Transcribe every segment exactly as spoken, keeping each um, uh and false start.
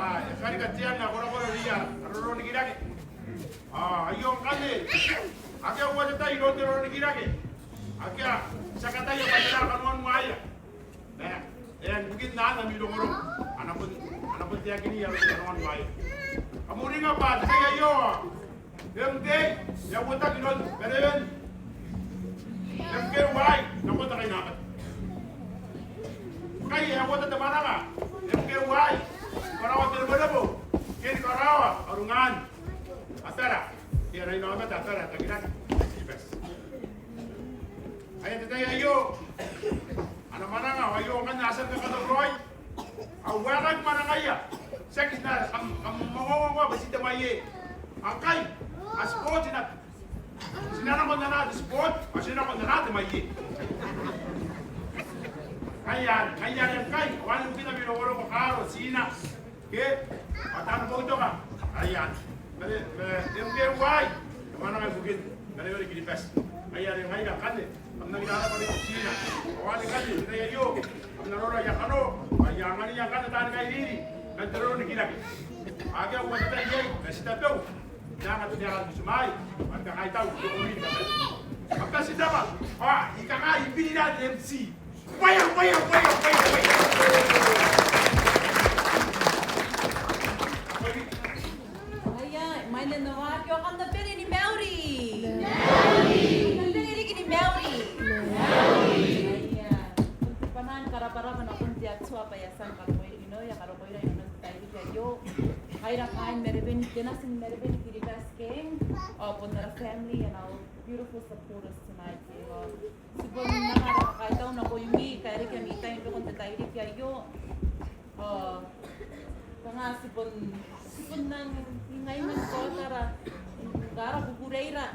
Ao e karika te anga korakora irouia ara roronikirake. Ao aio ngkanne, akea uatetai iroun te roronikirake. Akea, ti a kataia bwa tera kanoan waia. E, e a ibukin ana ami rongorongo. A na bon, a na bon taekinna aron kanoan waia. Kam uringa bwa te tai aio, M K, e a uotaki iroun Berewen. M K Y, nakon te kainaomata. Ngkai e a uota te mwananga, M K Y, karaoa te rebwerebwe, ke ni karaoa arungan abara, ke ana inaomata abara, Takinaki Kiribati. Aia te tai aio, ana mwananga, ao aio ngkanne a tia ni katauraoi. Ao waekoan mwanangaia, tiaki ti na kam, kam ongoongo bwa ti te mwaie. Ngkai, a sport naba. Ti na nako n anaa te sport, ao ti na nako n anaa te mwaie. Ngaia, ngaia ngkai, ao anne bukina ami rongorongo, kaaro, tina. Ke, ao taani boutoka, aia. Mare, mare, M K Y, e mwananga ibukin Berewen Kiribati. Aia, are ngaira ngkanne, kam nangi rarabwa riki tina. Ao anne ngkanne, te tai aio, kam na noora aia kano, ao aia angania ngkanne taani kairiri man te roronikirake. Akea uatetai iai, ma ti tabeua. Nanga te anga ni butimwaai, ao ni kangai tau, te roronikirake. Kam bati n rabwa, ao I kangai, I biri naba te M C. Bwaia, bwaia, bwaia, bwaia, bwaia. Aia, imwain ae N na waaki ao kam na bane ni mauri. Mauri. Kam na bane riki ni mauri. Mauri. Aia. Bon te bwanaa ni karabwarabwa nakon te Atua bwa e a tia ni karokoira, e a karokoira inanon te tairiki aio. Ngaira kaain Mereben, te natin Mereben Kiribati Gang, ao bon ara family and our beautiful supporters tonight. Ao ti bon nang ara kakaitau nakoimi, kaeriki ami tai n roko n te tairiki aio. Ao kanga ti bon, ti bon nang ingainga n kaota ara, ara kukureira.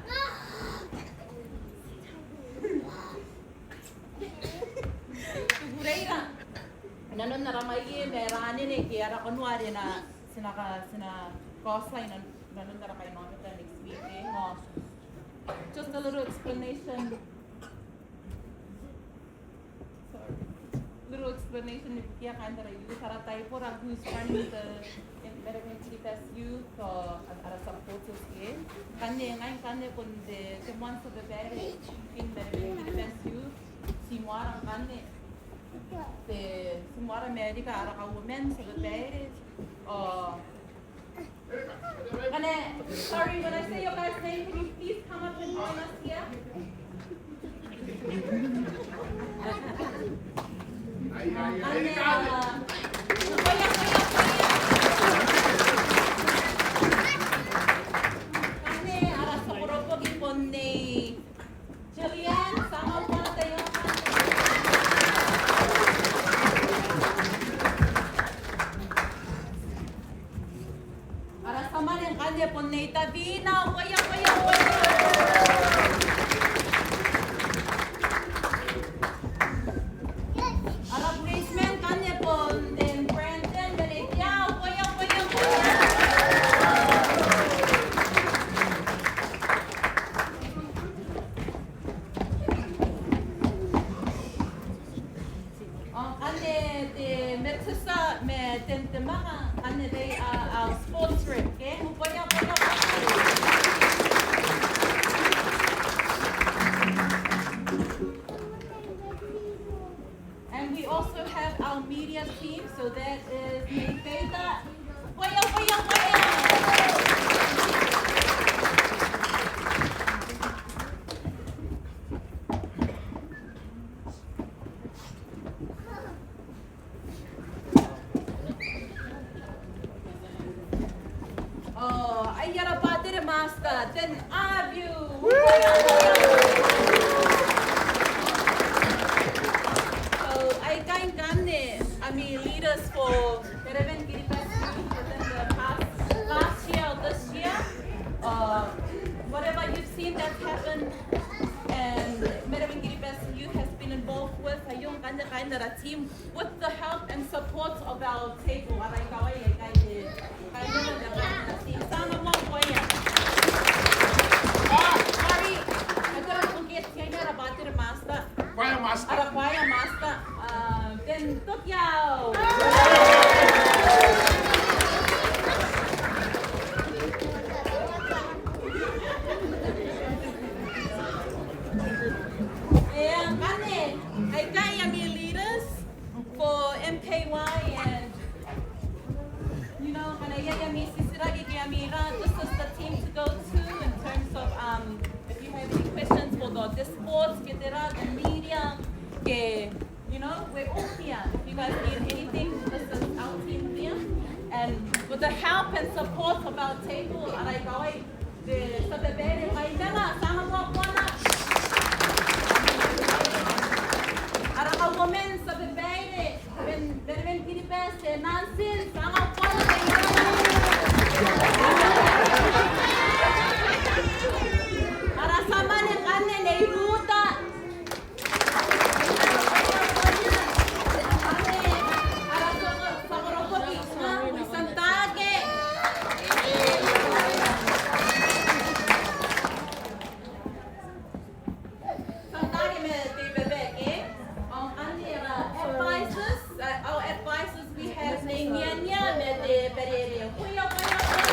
Kukureira. Inanon ara mwaie ma ara anene ke ara kanoa are na, ti na ka, ti na kaotia inanon ara kainaomata next week, e, no. Just a little explanation. Sorry. Little explanation ibukia kaain ara youth, ara taibora who's running the Mereben Kiribati Youth, ao ara supporters ke. Ngkanne, ngai ngkanne bon te, te moan tia babaire ibukin Mereben Kiribati Youth. Ti moara ngkanne. Te, ti moara Amerika, ara kauoman tia babaire. Ao Ngkanne, sorry, when I say your guys' name, can you please come up and join us here? Ngkanne, a, koia, koia, koia. Ngkanne, ara tia koroboki bon Nei Julian, ti a manga uoua te tai aio. Ara tia mwane ngkanne bon Nei Tavina, koia, koia, koia. Ara bureitiman ngkanne bon Nei Brandon, Nei Tiao, koia, koia, koia. Ao ngkanne te Metesa ma Ten Te Manga, ngkanne they are our sports rep, okay? Koia, koia, koia. And we also have our media team, so that is Nei Peter. Koia, koia, koia. Oh, aia ara battery master, Ten Abiu. So, aikai ngkanne ami leaders for Mereben Kiribati Youth within the past, last year or this year. Uh, whatever you've seen that's happened and Mereben Kiribati Youth has been involved with, aio ngkanne kaain ara team, with the help and support of our table. Ara ikawai aikai te, kaain ara team. Ti a moa koia. Ah, sorry. Aio ara, okay, ti a ara battery master. Choir master. Ara choir master, ah, Ten Tokiau. Why and, you know, ngkana iai ami titiraki ke ami ira, this is the team to go to in terms of, um, if you have any questions for the, the sports, ke tera, the media, ke, you know, we're all here. If you guys need anything, this is our team here. And with the help and support of our table, ara ikawai, te tia babaire mai Mena, ti a anga moa kona. Ara kauoman, tia babaire man, man, man Kiribati, Nansen, ti a anga kona. Ara tia mwane ngkanne Nei Ruta. Advisors, uh, our advisors, we have Nei Niania ma Te Barerea. Kuia, kuia, kuia.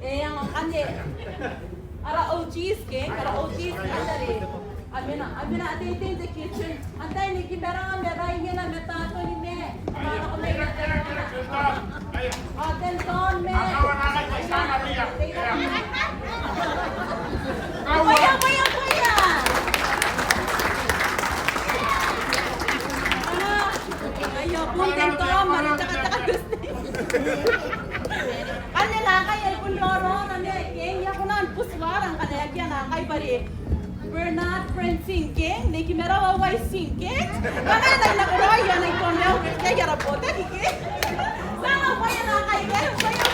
E a ngkanne. Ara O Gs ke, ara O Gs ke, a mena, a mena, a teitei n te kitchen. Antai ae kimarawa ma raina ma tatoni ma. Ao Ten Tom ma. Koia, koia, koia. Aio bon Ten Tom ma are takataka. Ngkanne naakai e bon roro naba keng, I a kona ni buti waaki ngkana e aki naakai bwa are Bernard Prince keng, Nei Kimarawa Wise keng. Ngkana e na koroia Nei Cornell, ke e a rabotaki keng. Ti a nako bwa e naakai keng, bwa e